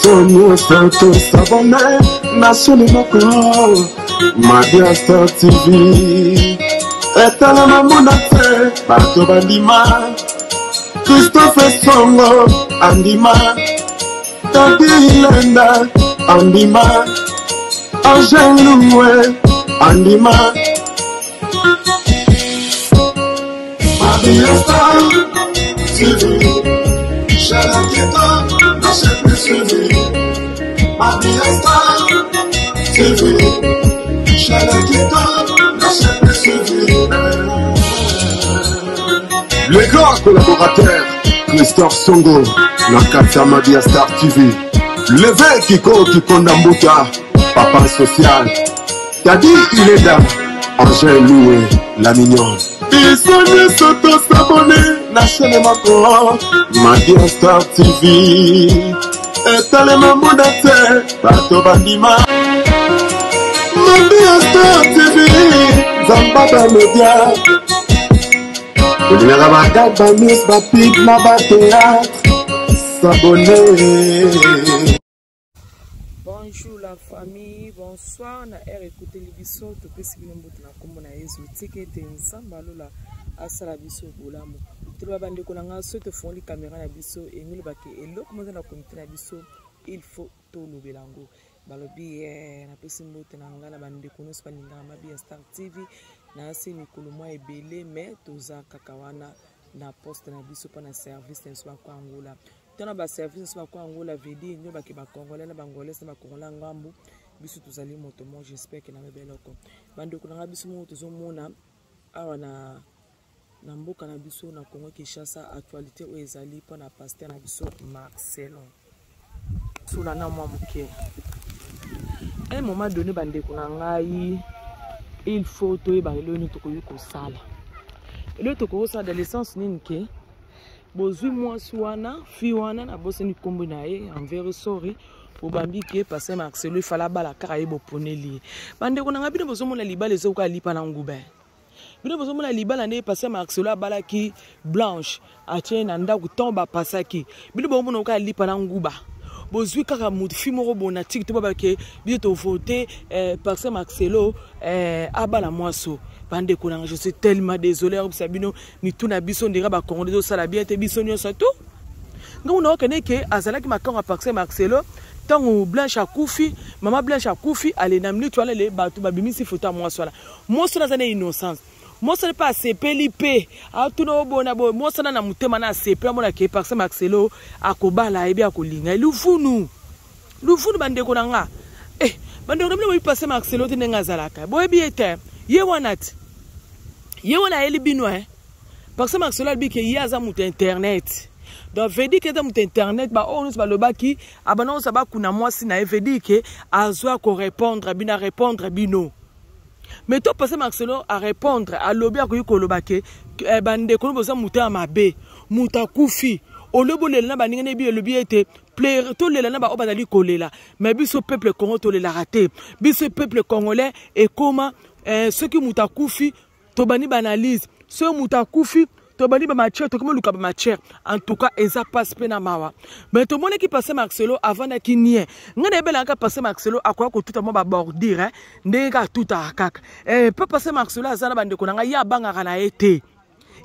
Biso nyonso tosabone na soni moko Mabia Star TV etalama mona te bato bandima Christophe Songo andima Tati Ilenda andima Angel Loué andima Mabia Star TV Chaîne inquiétante, la chaîne plus suivie. Mabia Star TV Chaîne inquiétante, la chaîne plus suivie. Le grand collaborateur Christophe Songo na kati ya Mabia Star TV L'évêque Kiko Kikonda Mbuta Papa social Tadi Ilenda Angèle Loué la mignonne Biso nyonso tosabone na chaîne moko Mabia Star TV etalema mona te bato bandima Mabia Star TV Nzamba bamedia olingaka bagag bamis bapib na bateatre s'abonner. Bonjour la famille, bonsoir na heure ekuteli biso topesi bino mbote na nkombo na Yesu. Tika ete Nzambe alola asala biso bolamu. Toloba bandeko na ngai, soki tofongoli kamera na biso elingi loba ke eloko moko na komite na biso il faut tolobela yango. Balobi eh, napesi mbote na ngai na bandeko nyonso balingaka Mabi ya Star TV nasi mikolo mwa ebele mais toza kaka wana na poste na biso mpo na service na biso bakwa Angola. Tona ba service na biso bakwa Angola vedi nyo bake ba congolais na ba angolais na ba congolais ngambu biso tozali moto moko. J'espère que na mebeloko bandeko na ngai biso moko tozomona awa na na mboka na biso na Congo Kinshasa actualité oyo ezali mpo na pasteur na biso Marcelo sula na mwa moke. À un moment donné bandeko na ngai il faut toyeba eloko nini tokoki kosala, eloko tokoki kosala dans le sens nini ke bozwi mwasi wana fi wana nabosani nkombo na ye, I'm very sorry, bobambi ke pasteur Marcelo ifala abala kaka ye boponeli ye. Bandeko na ngai bino bozomona libala ezokoka lipa na nguba. Bino bozomona libala nde pasteur Marcelo abalaki Blanche atie na ndako ntango bapasaki bino bomona oka lipa na nguba. Bozwi kaka motu fi moko bona tiki to babake biso tovote eh, pasteur Marcelo eh, abala mwaso. Bandeko na nga je suis tellement désolé akobisa bino mitu na biso ndenge ba Congolais ezosala bien te biso nyonso tout. Ngongo na okende ke azalaki makango ya pasteur Marcelo ntango Blanche akufi, mama Blanche akufi ale na minute wana le bato babimisi foto ya mwasi wana. Mwasi wana aza na innocence. Mwasi wana mpe asepeli mpe atuna obona boye mwasi wana na motema na asepeli amona ke pasteur Marcelo akobala ayebi akolinga ye. Luvunu luvunu bandeko na nga eh, bandeko na bino boyebi pasteur Marcelo te ndenge azalaka boyebi ye te ye wana te ye wana ayeli bino eh. Pasteur Marcelo alobi ke ye aza moto ya internet. Donc veut dire que aza moto ya internet ba oyo nyonso balobaki abanda nyonso bakuna mwasi na ye veut dire que azwa ko répondre bino a répondre bino. Mais to pasteur Marcelo a répondre alobi akoki koloba ke eh, bandeko no boza moto ya mabe moto akufi olobi bolela na baninga na ebi elobi ete plaire tolela na baoyo bazali kolela mais biso peuple Congo tolelaka te biso peuple congolais ekoma eh, soki moto akufi tobandi ba analyse soki moto akufi tobandi ba matière tokomi luka ba matière en tout cas eza passe pe na mawa mais tomonaki pasteur Marcelo avandaki nie ngai nayebelaka pasteur Marcelo akoya kotuta mwa ba bordure hein, ndenge kaka atutaka kaka eh, pe pasteur Marcelo aza na bandeko na ngai ye abangaka na ye te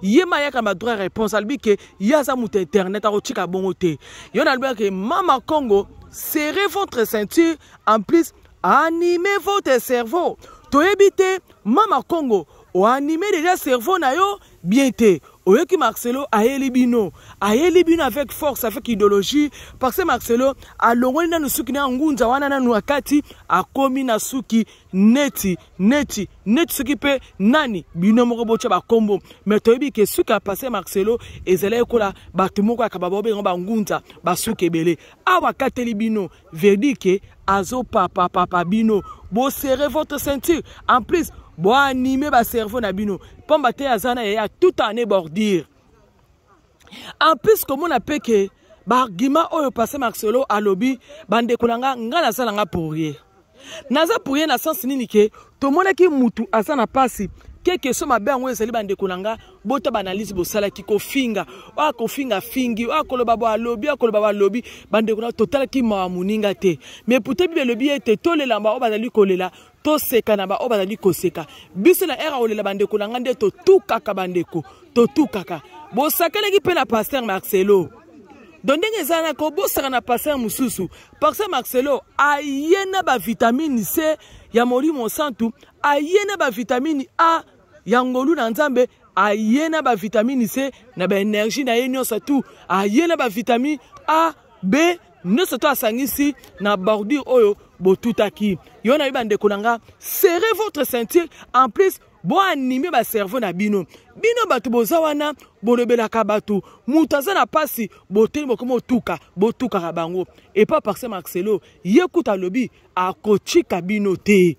ye ma ayaka ma droit réponse alobi ke ye aza moto internet akotika bongo te yo nalobaka ke mama Congo serrez votre ceinture en plus animez votre cerveau toyebi te mama Congo oanime déjà cerveau na yo bien te oyoki Marcelo ayeli bino ayeli bino avec force avec idéologie parce que Marcelo alongoli nanu suki na ngunza wana nanu akati akomi na suki neti neti neti soki pe nani bino moko botya bakombo mais toyebi ke suki ya pasteur Marcelo ezalaki kola bato moko ya kaba babenga bangunza basuki ebele awa akateli bino verdict ke azopapapapa bino boserre votre ceinture en plus boanime ba cerveau na bino pamba te aza na yaya tout en bordure en plus komona pe ke baargument oyo pasteur Marcelo alobi bandeko na nga nga naza na nga pour ye naza pour ye na sens nini ke tomonaki mutu aza na pasi Ke question mabe yango ezali bandeko na nga, bota ba analyse bosalaki kofinga, oyo akofinga afingi, oyo akoloba bo alobi, oyo akoloba bo alobi. Bandeko na totalaki mawa moninga te. Mais pourtant Bible elobi ete tolela ba oyo bazali kolela, toseka na ba oyo bazali koseka. Biso na era kolela bandeko na nga nde totukaka bandeko, totukaka. Bosakanaki mpe na pasteur Marcelo. Donc ndenge eza na kobosaka na pasteur mosusu, pasteur Marcelo aye na ba vitamine C ya Molimo Santu, aye na ba vitamine A ya ngolu na Nzambe, aye na ba vitamine C na ba énergie na ye nyonso tout, aye na ba vitamine A, B nyonso to asangisi na bordure oyo botutaki. Yo na yo bandeko na nga, serrez votre ceinture, en plus bo animer ba cerveau na bino. Bino bato boza wana bolobelaka bato, moto aza na pasi boteli bokomi otuka, botukaka bango. Et pas parce que Marcelo ye kuta lobi akotika bino te.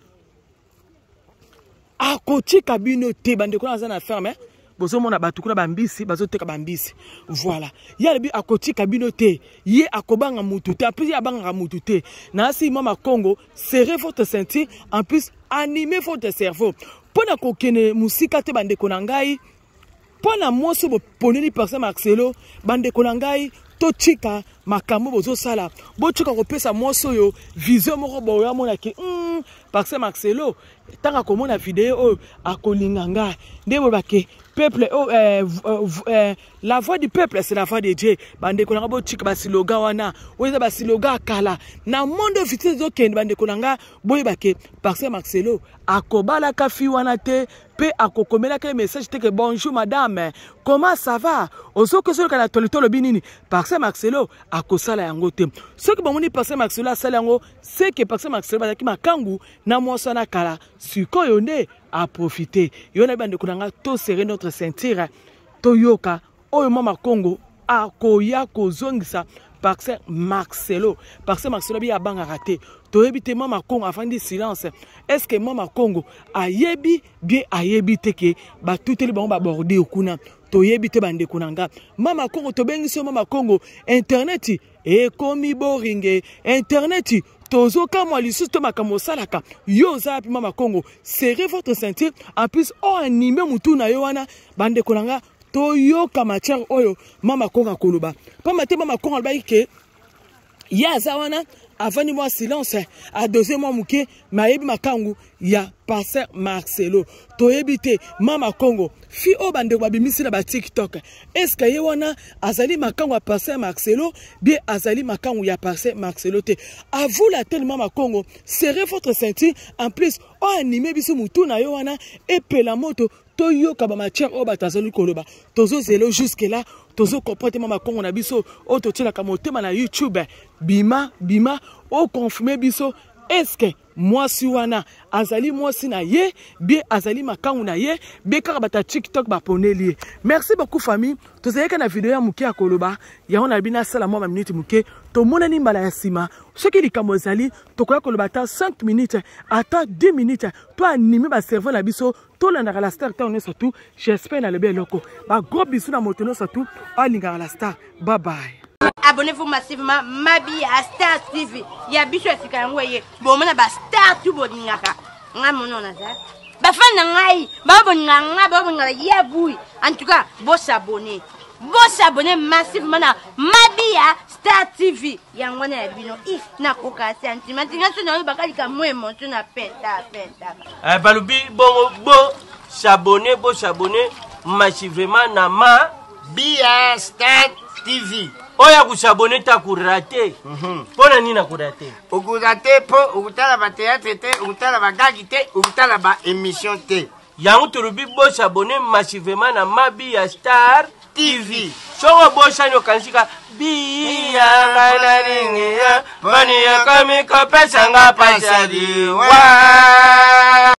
Akotika bino te bandeko na aza na ferme, bozomona bato kuna bambisi bazoteka bambisi. Voilà. Ye alobi akotika bino te, ye akobanga mutu te, en plus ye abangaka mutu te. Na si mama Congo, serrez votre ceinture, en plus animez votre cerveau. Pona kokende musika te bandeko na ngai, pona mwasi boponeli pasteur Marcelo, bandeko na ngai totika makambo bozosala, botika kopesa mwasi oyo vision moko boyo amonaki, pasteur Marcelo tanga komona video oyo akolinga nga nde bolobake peuple oh, la voix du peuple c'est la voix de Dieu. Bandeko na nga botika ba slogan wana oyo eza ba slogan kala na monde vitesse ezokende. Bandeko na nga boyebake pasteur Marcelo akobalaka fi wana te, pe akokomelaka ye message te ke bonjour madame, comment ça va, ozoki ozoloka na tolito olobi nini. Pasteur Marcelo akosala yango te. Soki bomoni pasteur Marcelo asala yango, c'est que pasteur Marcelo bazalaki makangu na mwasi wana kala, sikoyo nde aprofite. Yo na bandeko na nga, to serrer notre ceinture, toyoka oyo mama Congo akoya kozongisa pasteur Marcelo. Pasteur Marcelo bi abangaka te, toyebi te mama Congo afandi silence. Est-ce que mama Congo ayebi bien, ayebi te ke batuteli bango ba bordure kuna? Toyebi te bandeko na nga. Mama Congo tobengisi yo mama Congo, internet ekomi boringe, internet tozokamwa lisusu to makambo osalaka. Yo oza wapi mama Congo? Serrez votre ceinture, en plus o anime mutu na yo wana. Bandeko na nga toyoka matière oyo mama Congo akoloba. Pamba te mama Congo alobaki ke ye aza wana avandi mwa silence, adose mwa moke, me ayebi makangu ya pasteur Marcelo. Toyebi te mama Congo fi oyo bandeko babimisi na ba TikTok, est-ce que ye wana azali makangu ya pasteur Marcelo bien azali makangu ya pasteur Marcelo te? À vous la telle mama Congo, serrez votre ceinture, en plus o animer biso mutu na yo wana epela moto, toyoka ba matière oyo bato azali koloba. Tozozela jusque là, tozo comprendre mama Congo na biso oyo totielaka motema na YouTube. Bima bima o confirmer biso, est-ce que mwasi wana azali mwasi na ye bien azali makangu na ye bien kaka bata TikTok baponeli ye? Merci beaucoup famille, tozalaki na video ya moke ya koloba yango na bino, asala mwa ba minute moke, tomonani mbala ya nsima. Soki likambo ezali tokoya koloba ata 5 minutes ata 10 minutes, to anime ba cerveau na biso, tolandaka la star ntango nyonso tu. J'espère nalobi eloko. Ba gros bisous na moto nyonso tu alingaka la star. Bye bye. Abonnez-vous massivement Mabi à Star TV. Ya biso ya sika yango ye. Bomona ba star tout bolingaka. Nga mono na za. Ba fan na ngai, ba bolinga nga, ba bolinga ya bouille. En tout cas, bo s'abonner. Bo s'abonner massivement na Mabi à Star TV. Yango na ya bino. I na koka sentiment. Nga so na yo bakalika mo émotion na penta penta. Balobi bongo bo s'abonner, bo s'abonner massivement na ma Bia Star TV. Oyo akusabone ta kurate. Pona nini akurate? Okurate po okutala ba théâtre te, okutala ba gag te, okutala ba émission te. Yango tolobi bo s'abonner massivement na Mabi ya Star TV. Soko bosani okanisika biya kana ringiya, bani ya kami kopesa nga pasali wa.